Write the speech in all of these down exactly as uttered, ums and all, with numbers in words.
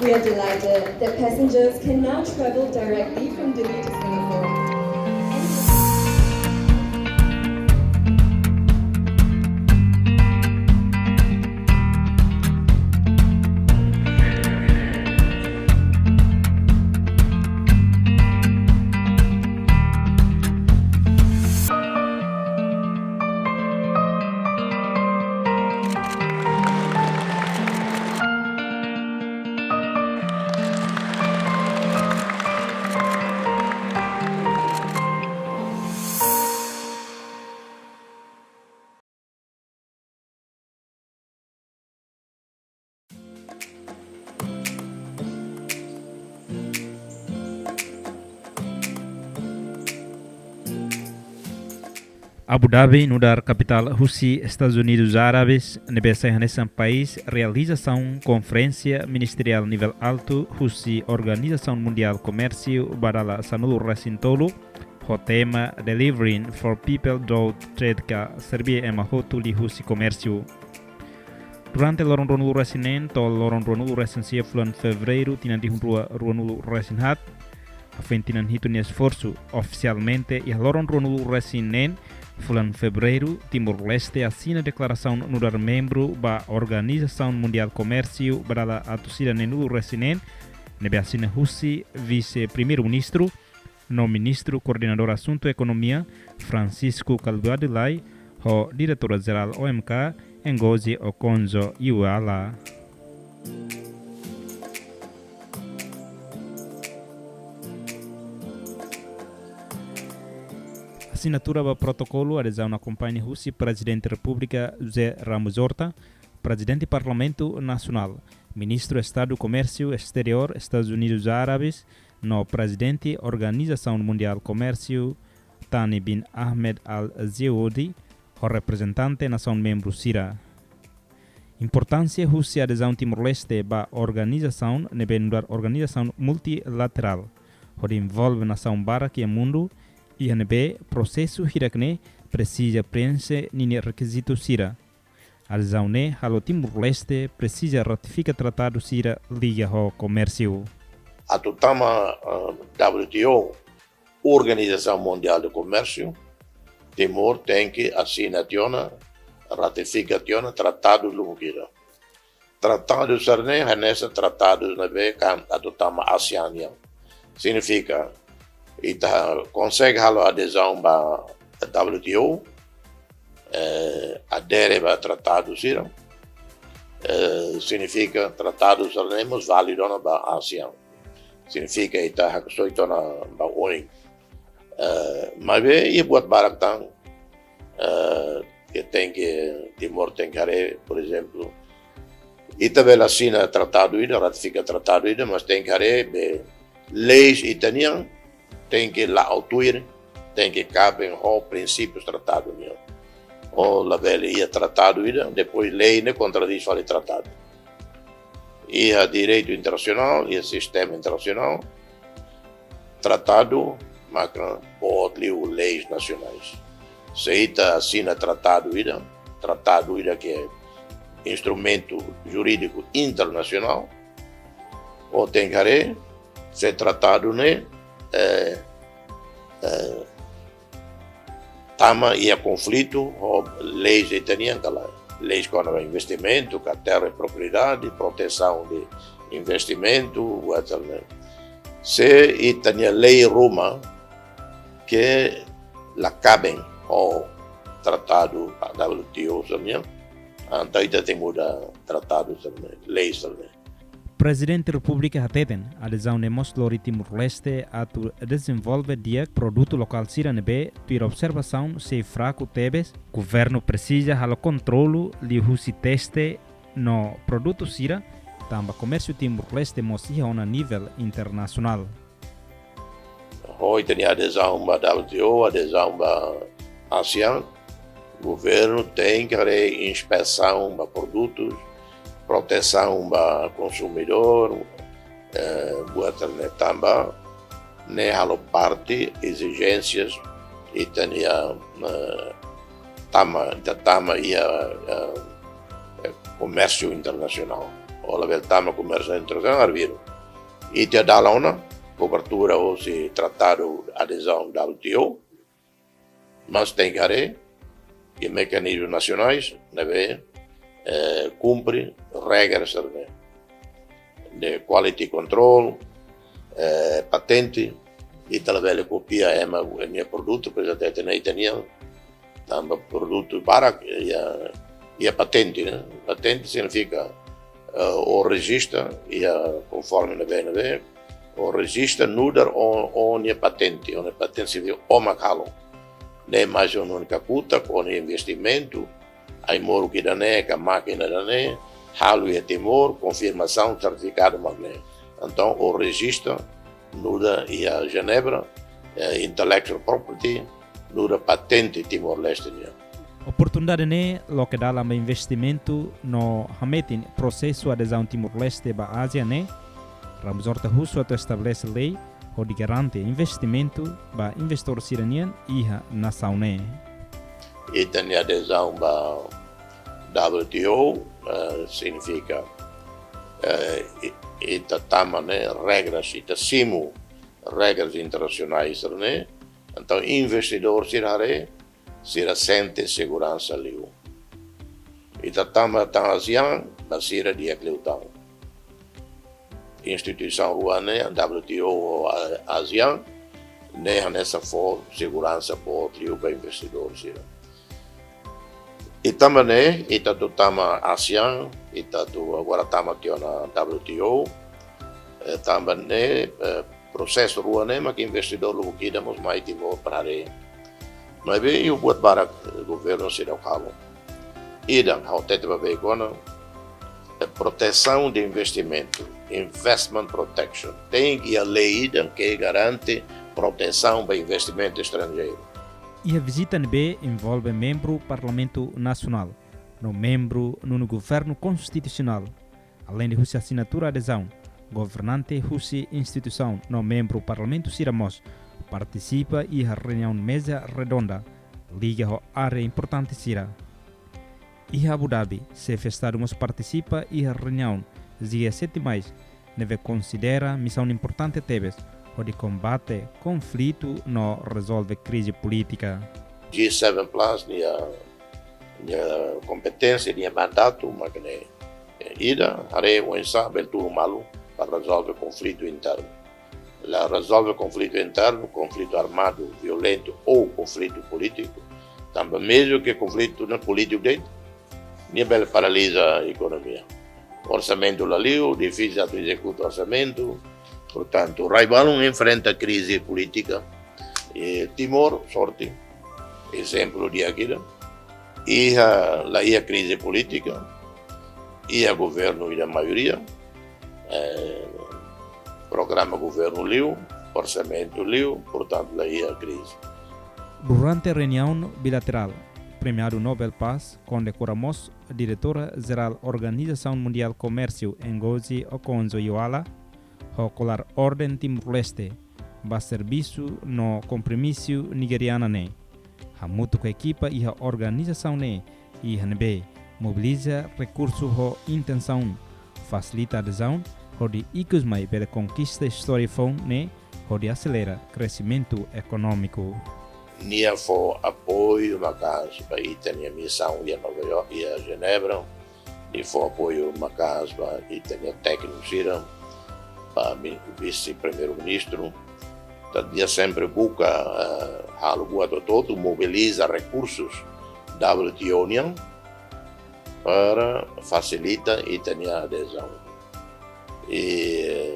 We are delighted that passengers can now travel directly from Dili to Singapore. Abu Dhabi nu'udar kapitál husi Estadus Unidus Árabes, ne'ebé sai hanesan país realizasaun konferénsia ministeriál nivel altu husi Organizasaun Mundiál Komérsiu ba dala sanulu-resin-tolu, ho tema Delivering for People Through Trade ka serbí ema hotu liuhusi komérsiu. Durante loron ruanulu-resin-neen to'o loron ruanulu-resin-sia fulan Fevereiru tinan rihun rua ruanulu-resin-haat, hafoin tinan hitu nia esforsu, ofisialmente iha loron ruanulu-resin-neen fulan Fevereiru, Timor-Leste asina deklarasaun nu'udar membru ba Organizasaun Mundiál Komérsiu ba dala atus ida neenulu-resin-neen, ne'ebé asina husi Vise-Primeiru-Ministru no Ministru Koordenadór Asuntu Ekonomia, Francisco Kalbuadi Lay, ho Diretora Jerál O M K, Ngozi Okonjo-Iweala. Asinatura ba protokolu adezaun akompaña husi Prezidente Repúblika José Ramos Horta, Prezidente Parlamentu Nasionál, Ministru Estadu Komérsiu Esteriór Estadus Unidus Árabes, no Prezidente Organizasaun Mundiál Komérsiu, Thani bin Ahmed Al Zeyoudi, ho reprezentante nasaun membru sira. Importánsia husi adezaun Timor-Leste ba organizasaun ne'ebé nu'udar organizasaun multilaterál, hodi envolve nasaun barak iha mundu, iha ne'ebé prosesu hirak-ne'e presiza preenxe ninia rekizitu sira. Adezaun ne'e halo Timor-Leste presiza ratifika tratadu sira liga ho komérsiu. Atu tama, ah, W T O, Organizasaun Mundiál de Komérsiu, Timor tenke asina tiha ona, ratifika tiha ona tratadu lubuk ida. Tratadu sira-ne'e hanesan tratadu ne'ebé kan atu tama ASEAN nian. Signifika, ita konsege halo adezaun ba W T O, eh, adere ba tratadu sira, eh, signifika tratadu sira-ne'e mós válidu ona ba ASEAN. Signifika ita haksoit ona ba oin. Eh, maibé iha buat barak tan, eh, ke tenke Timor tenke haree, por ezemplu, ita bele asina tratadu ida, ratifika tratadu ida, mas tenke haree be leis ita-nian tenke la'o tuir, tenke kaben ho prinsípius tratadu nian. Ou labele iha tratadu ida, depois lei ne'e kontradís fali tratadu. Iha direitu internasionál, iha sistema internasionál, tratadu maka boot liu leis nasionais. Se ita asina tratadu ida, tratadu ida ke instrumentu jurídiku internasionál, ou tenke haree se tratadu ne'e, eh, eh, tama iha konflitu ho leis ita-nian ka lae. Leis kona-ba investimentu, ka terra e propriedade, protesaun de investimentu, buat sira-ne'e. Se ita-nia lei ruma ke la kaben ho tratadu W T O sira-nian, entaun ita tenke muda tratadu sira-ne'e, lei sira-ne'e. Prezidente Repúblika hateten, adezaun ne'e mós lori Timor-Leste atu dezenvolve di'ak produtu lokál sira ne'ebé tuir observasaun sei fraku tebes, governu presiza halo kontrolu liuhusi teste no produtu sira, tanba komérsiu Timor-Leste mós iha ona nivel internasionál. Ho ita-nia adezaun ba W T O, adezaun ba ASEAN, governu tenke haree inspesaun ba produtus, protesaun ba konsumidór, eh, buat sira-ne'e tanba ne'e halo parte ezijénsias ita-nia, eh, tama, ita tama iha, eh, eh, komérsiu internasionál. Ou labele tama komérsiu internasionál arbiru. Ita iha dalan ona, kobertura hosi tratadu adezaun W T O, mas tenke haree iha mekanizmus nasionais ne'ebé, eh, kumpre regras sira-ne'e. De quality control, eh, patente, ita labele kopia ema nia produtu, pois até tene ita-nian, tanba produtu barak iha, iha patente, ne'e? Patente signifika, eh, ó rejista, iha konforme ne'ebé, ne'ebé, ó rejista nu'udar ó, ó-nia patente, ó-nia patente signifika ó mak halo. Ne'e mais ó-nia kakutak, ó-nia investimentu, ai-moruk ida-ne'e, ka mákina ida-ne'e, halo iha Timor, konfirmasaun, sertifikadu mak ne'e. Entaun, ó rejista nu'udar iha Jenebra, eh, intellectual property, nu'udar patente Timor-Leste nian. Oportunidade ne'e loke dalan ba investimentu no hametin prosesu adezaun Timor-Leste ba ASEAN ne'e, Ramos Horta husu atu estabelese lei hodi garante investimentu ba investidór sira-nian iha nasaun ne'e. Ita-nia adezaun ba W T O, eh, signifika, eh, i-, ita tama ne'e regras, ita simu regras internasionais ne'e. Entaun investidór sira haree, sira sente seguransa liu. Ita tama tan ASEAN, ba sira di'ak liután. Instituisaun rua ne'e, W T O ou A-, ASEAN, ne'e hanesan fó seguransa boot liu ba investidór sira. I tanba ne'e, ita atu tama ASEAN, ita atu agora tama tiha ona W T O, eh, tanba ne'e, eh, prosesu rua ne'e mak investidór lubuk ida mós mai Timor para haree. Maibé iha buat barak, eh, governu seidauk halo. Ida, ha'u hatete ba beik ona, eh, protesaun de investimentu, investment protection. Tenke iha lei ida ke garante protesaun ba investimentu estranjeiru. Iha vizita ne'ebé envolve membru Parlamentu Nasionál no membru nonu Governu Konstitusionál, aleinde husi asinatura adezaun, governante husi instituisaun no membru Parlamentu sira mós partisipa iha reuniaun meza redonda liga ho área importante sira. Iha Abu Dhabi, xefe Estadu mós partisipa iha reuniaun G sete mais, ne'ebé konsidera misaun importante tebes hodi kombate konflitu no rezolve krize polítika. G seven plus nia, nia kompeténsia, nia mandatu mak ne'e, eh, ida, haree oinsá bele tulun malu para rezolve konflitu internu. La rezolve konflitu internu, konflitu armadu, violentu ou konflitu polítiku. Tanba mezmu ke konflitu ne'e polítiku de'it, nia bele paraliza ekonomia. Orsamentu la liu, difisil atu ezekuta orsamentu. Portantu, rai balun enfrenta krize polítika. I Timor, sorte, ezemplu di'ak ida. Iha, la iha krize polítika, iha governu ida maioria, eh, programa governu liu, orsamentu liu, portantu, la iha krize. Durante reuniaun bilaterál, Premiadu Nobel Pás kondekora mós Diretora Jerál Organizasaun Mundiál Komérsiu, Ngozi Okonjo-Iweala, ho kolar Orden Timor-Leste ba servisu no kompromisu nigeriana ne'e. Hamutuk ho ekipa iha organizasaun ne'e, iha ne'ebé mobiliza rekursu ho intensaun fasilita adezaun, hodi ikus mai bele konkista istória foun ne'e, hodi aselera kresimentu ekonómiku. Nia fó apoiu maka'as ba ita-nia misaun iha Nova York, iha Jenebra, nia fó apoiu maka'as ba ita-nia tékniku sira, ba mi-, vise-primeiru-ministru. Ita sempre buka, eh, halo buat hotu-hotu, mobiliza rekursus W T O nian para fasilita ita-nia adezaun. I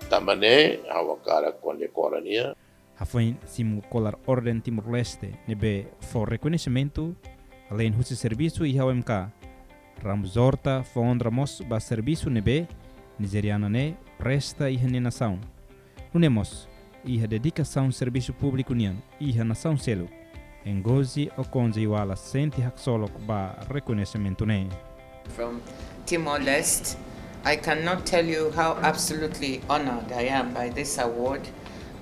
tanba ne'e, ha'u hakarak kondekora nia. Hafoin simu kolar Orden Timor-Leste ne'ebé fó rekoñesimentu, aleinde husi servisu iha O M K, Ramos Horta fó onra mós ba servisu ne'ebé nigeriana ne'e presta iha nia nasaun. Nune'e mós, iha dedikasaun servisu públiku nian iha nasaun seluk, Ngozi Okonjo-Iweala sente haksolok ba rekoñesimentu ne'e. From Timor-Leste, I cannot tell you how absolutely honored I am by this award.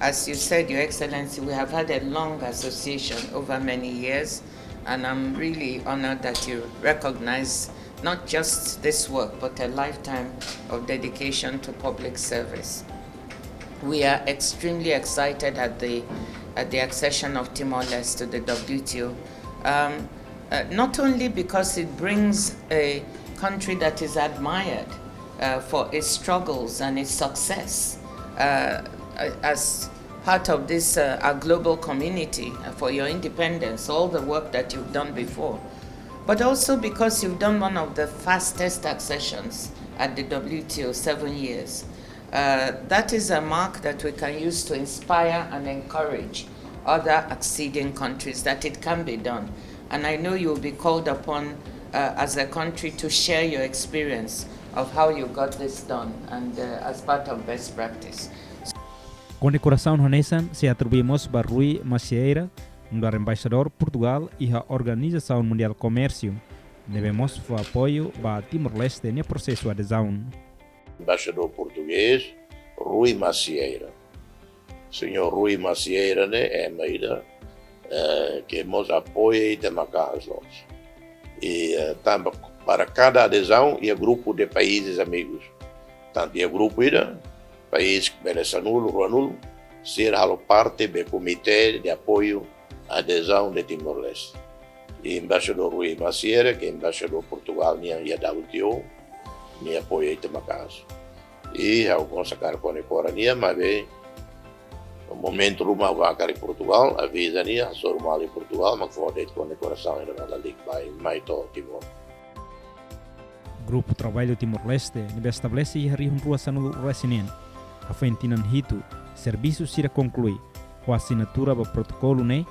As you said, Your Excellency, we have had a long association over many years, and I'm really honored that you recognize not just this work, but a lifetime of dedication to public service. We are extremely excited at the, at the accession of Timor-Leste to the W T O, um, uh, not only because it brings a country that is admired, uh, for its struggles and its success, uh, as part of this, uh, our global community, uh, for your independence, all the work that you've done before, but also because you've done one of the fastest accessions at the W T O, seven years. Uh, that is a mark that we can use to inspire and encourage other acceding countries that it can be done. And I know you'll be called upon, uh, as a country to share your experience of how you got this done and, uh, as part of best practice. Kondekorasaun hanesan sei atribui mós ba Rui Macieira, nu'udar Embaixadór Portugál iha Organizasaun Mundiál Komérsiu, ne'ebé mós fó apoiu ba Timor-Leste nia prosesu adezaun. Embaixadór portugés, Rui Macieira. Señór Rui Macieira ne'e ema ida, eh, ke mós apoia ita maka'as loos. I, eh, tanba para kada adezaun iha grupu de países amigos. Tantu iha grupu ida, país bele sanulu, ruanulu, sira halo parte be Komité de Apoiu Adezaun de Timor-Leste. I Embaixadór Rui Macieira, ke Embaixadór Portugál nian iha W T O, nia apoia ita maka'as. I ha'u gosta karik kondekora nia, maibé momentu ruma ha'u bá karik Portugál, aviza nia, hasoru malu iha Portugál, mak fó de'it kondekorasaun ida mak lalika ba mai to'o Timor. Grupu Traballu Timor-Leste, ne'ebé estabelese iha rihun rua sanulu resin neen, hafoin tinan hitu servisu sira konklui ho asinatura ba protokolu ne'e,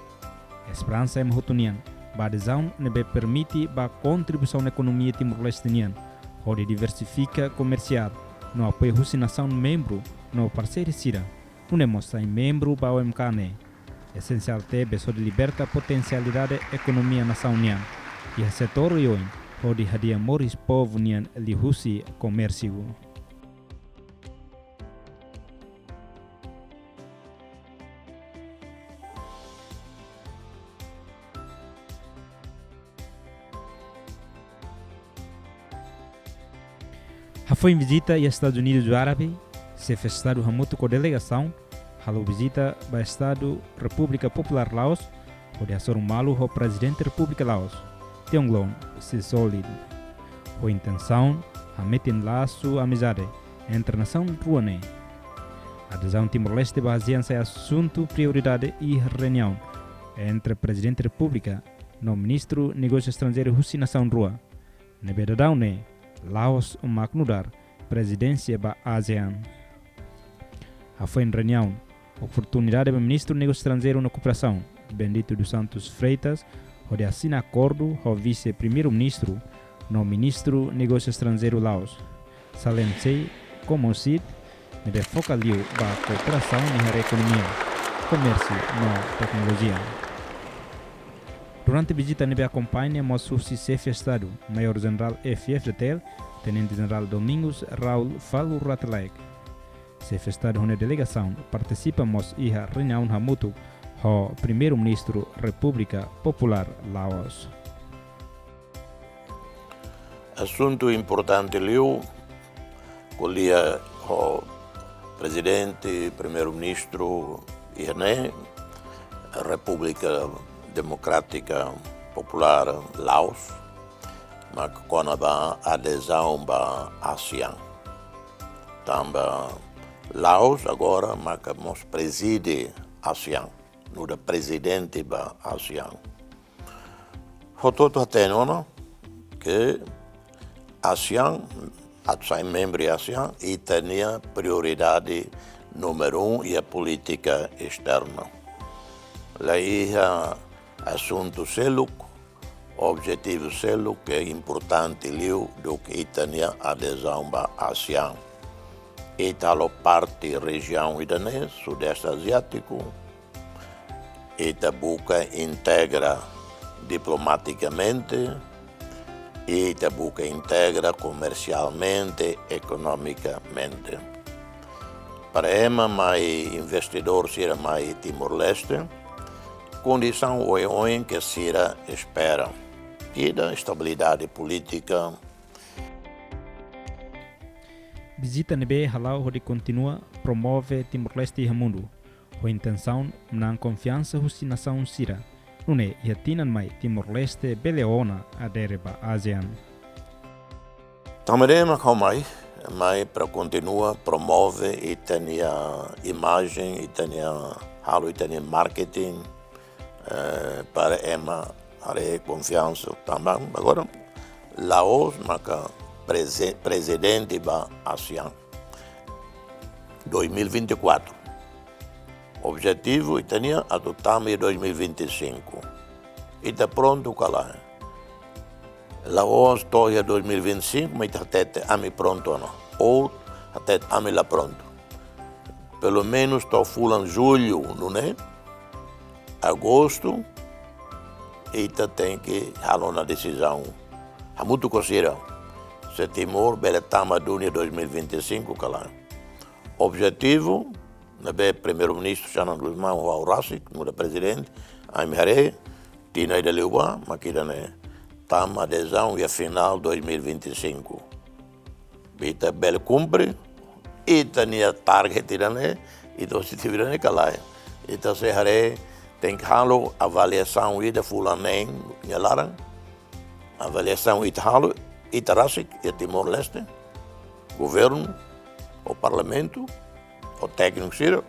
esperansa ema hotu nian ba adezaun ne'ebé permite ba kontribuisaun ekonomia Timor-Leste nian, hodi diversifika komersiál no apoiu husi nasaun membru no parseiru sira, nune'e mós sai membru ba O M K ne'e. Esensiál tebes hodi liberta potensialidade ekonomia nasaun nian iha setór oioin, hodi hadi'a moris povu nian liuhusi komérsiu. Hafoin vizita iha Estadus Unidus Árabe, Xefe Estadu hamutuk ho delegasaun halo vizita ba Estadu Repúblika Populár Laos, hodi hasoru malu ho Prezidente Repúblika Laos, Thionglun Sisoulith, ho intensaun hametin lasu amizade entre nasaun rua ne'e. Adezaun Timor-Leste ba ASEAN sai asuntu prioridade iha reuniaun entre Prezidente Repúblika no Ministru Negósiu Estranjeiru husi nasaun rua, ne'ebé daudaun ne'e Laos mak nu'udar prezidénsia ba ASEAN. Hafoin reuniaun, oportunidade ba Ministru Negósiu Estranjeiru no Kooperasaun, Bendito dos Santos Freitas, hodi asina akordu ho Vise-Primeiru-Ministru no Ministru Negósiu Estranjeiru Laos, Salensei Komosith, ne'ebé foka liu ba kooperasaun iha área ekonomia, komérsiu no teknolojia. Durante vizita ne'ebé akompaña mós husi Xefe Estadu, Maiór Jenerál F F D T L, Tenente Jenerál Domingos Raul Falur Rate Laek. Xefe Estadu ho nia delegasaun partisipa mós iha reuniaun hamutuk ho Primeiru-Ministru Repúblika Populár Laos. Asuntu importante liu, ko'alia ho Prezidente, Primeiru-Ministru iha ne'e, Repúblika Demokrátika Populár Laos, mak kona-ba adezaun ba ASEAN. Tanba Laos agora maka mós prezide ASEAN, nu'udar prezidente ba ASEAN. Hotu-hotu hatene ona ke ASEAN, atu sai membru ASEAN, ita-nia prioridade númeru um iha polítika esterna. La iha asuntu seluk, objetivu seluk ke importante liu duké ita-nia adezaun ba ASEAN. Ita halo parte rejiaun ida-ne'e, Sudeste Aziátiku, ita buka integra diplomatikamente, ita buka integra komersialmente, ekonomikamente. Para ema mai, investidór sira mai Timor-Leste, kondisaun oioin ke sira espera. Ida estabilidade polítika, Vizita ne'ebé hala'o hodi kontinua promove Timor-Leste iha mundu, ho intensaun manán konfiansa husi nasaun sira, nune'e iha tinan mai Timor-Leste bele ona adere ba ASEAN. Tama ida mak ha'u mai, mai para kontinua promove ita-nia imajen, ita-nia halo, ita-nia marketing, eh, para ema haree konfiansa tanba agora Laos maka preze-, prezidente ba ASEAN dois mil e vinte e quatro. Objetivu ita-nian atu tama iha dois mil e vinte e cinco. Ita prontu ka lae? Laos to'o iha dois mil e vinte e cinco, mas ita hatete ami prontu ona. Ou hatete ami la prontu. Pelumenus to'o fulan jullu, nune'e agostu, ita tenke halo ona desizaun hamutuk ho sira, se Timor bele tama duni dois mil e vinte e cinco ka lae. Objetivu ne'ebé Primeiru-Ministru Xanana Gusmão ha'u rasik, nu'udar prezidente, ami haree, tinan ida liubá, mak ida-ne'e tama adezaun iha finál dois mil e vinte e cinco. Ita bele kumpre ita-nia target ida-ne'e, ita objetivu ida-ne'e ka lae? Ita sei haree, tenke halo avaliasaun ida fulan neen nia laran. Avaliasaun ita halo, ita rasik iha Timor-Leste, governu, ho parlamentu, ho tékniku sira.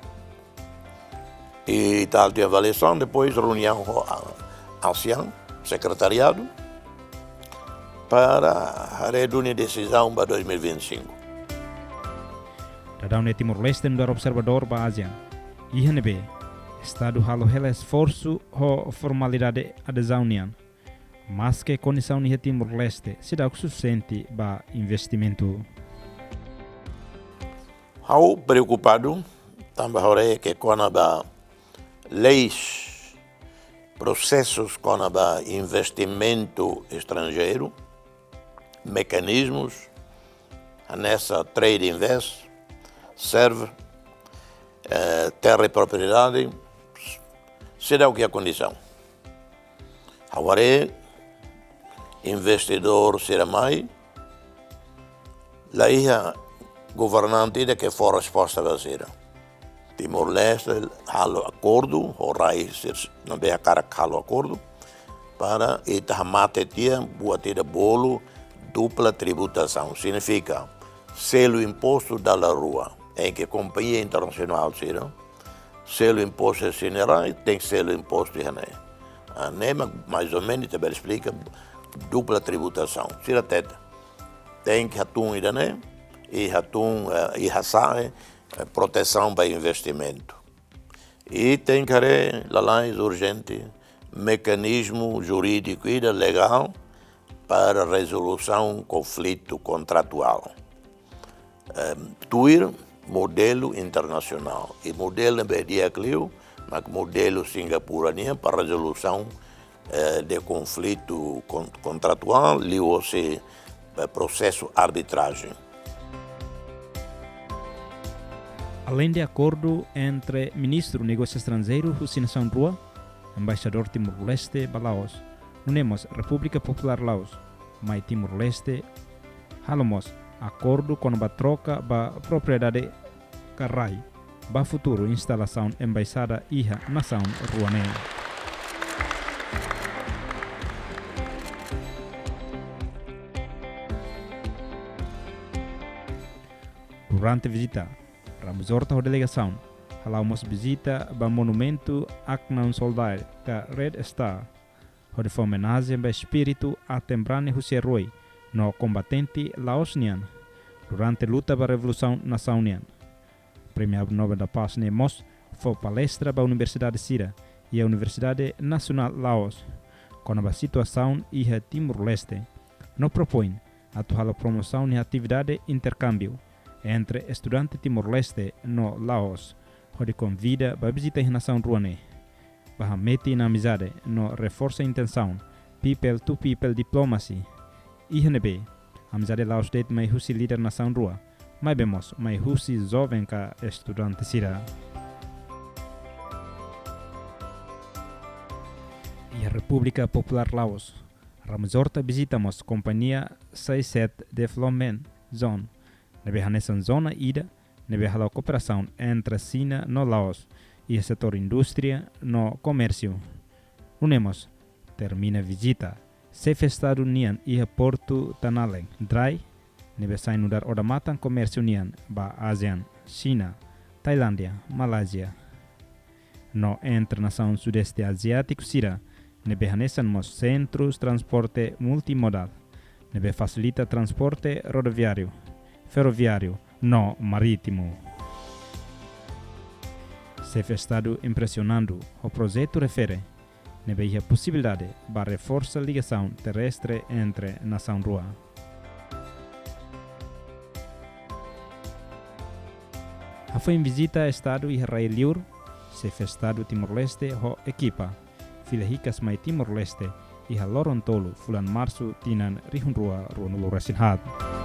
I ita halo tiha avaliasaun, depois reuniaun ho a-, ASEAN, sekretariadu, para haree duni desizaun ba dois mil e vinte e cinco. Daudaun ne'e Timor-Leste nu'udar observadór ba ASEAN, iha ne'ebé Estadu halo hela esforsu ho formalidade adezaun nian, maske kondisaun iha Timor-Leste seidauk sufisiente ba investimentu. Ha'u preokupadu tanba ha'u haree ke kona-ba leis, prosesus kona-ba investimentu estranjeiru, mekanizmus, hanesan Trade Invest, SERV, eh, terra e propriedade, seidauk iha kondisaun. Ha'u haree investidór sira mai, la iha governante ida ke fó resposta ba sira. Timor-Leste halo akordu ho rai sira ne'ebé hakarak halo akordu para ita hamate tiha buat ida bolu dupla tributasaun. Signifika selu impostu dala rua, em ke kompañia internasionál sira selu impostu iha sira-nia rai, tenke selu impostu iha ne'e. Ah, ne'e mak mais ou menus ita bele esplika dupla tributasaun. Sira hatete, tenke hatún ida-ne'e, i hatún, eh, i hasa'e, eh, protesaun ba investimentu. I tenke haree lalais urjente mekanizmu jurídiku ida legál para rezolusaun konflitu kontratuál. Em, tuir modelu internasionál. I modelu ne'ebé di'ak liu, mak modelu Singapura nian para rezolusaun, eh, de konflitu kon-, kontratuál, liuhosi, eh, prosesu arbitrajen. Aleinde akordu entre Ministru Negósiu Estranjeiru husi nasaun rua, Embaixadór Timor-Leste ba Laos, nune'e mós Repúblika Populár Laos, mai Timor-Leste, halo mós akordu kona-ba troka ba propriedade ka rai, ba futuru instalasaun embaixada iha nasaun rua ne'e. Durante vizita, Ramos Horta ho delegasaun hala'o mós vizita ba monumentu Aknaun Soldair ka Red Star, hodi fó omenajen ba espíritu aten-brani husi eroi no kombatente Laos nian durante luta ba revolusaun nasaun nian. Prémiu Nobel da Paz ne'e mós fó palestra ba universidade sira iha Universidade Nasionál Laos kona-ba situasaun iha Timor-Leste, no propoin atu halo promosaun iha atividade interkámbiu entre estudante Timor-Leste no Laos, hodi konvida ba vizita iha nasaun rua ne'e, ba hametin amizade no reforsa intensaun people to people diplomacy, iha ne'ebé amizade la'ós de'it mai husi líder nasaun rua, maibé mós mai husi joven ka estudante sira. Iha Repúblika Populár Laos, Ramos Horta vizita mós kompañia Saiset Development Zone, ne'ebé hanesan zona ida ne'ebé hala'o kooperasaun entre Xina no Laos iha setór indústria no komérsiu. Nune'e mós termina vizita Xefe Estadu nian iha Portu Tanalen, Dry, ne'ebé sai nu'udar odamatan komérsiu nian ba ASEAN, Xina, Tailándia, Malázia, no entre nasaun Sudeste Aziátiku sira, ne'ebé hanesan mós sentrus transporte multimodál, ne'ebé fasilita transporte rodoviáriu, ferroviáriu no marítimu. Xefe Estadu impresionadu ho projetu refere, ne'ebé iha posibilidade ba reforsa ligasaun terrestre entre nasaun rua. Hafoin vizita Estadu iha rai-li'ur, Xefe Estadu Timor-Leste ho ekipa fila hikas mai Timor-Leste iha loron tolu fulan Marsu tinan rihun rua ruanulu resin haat.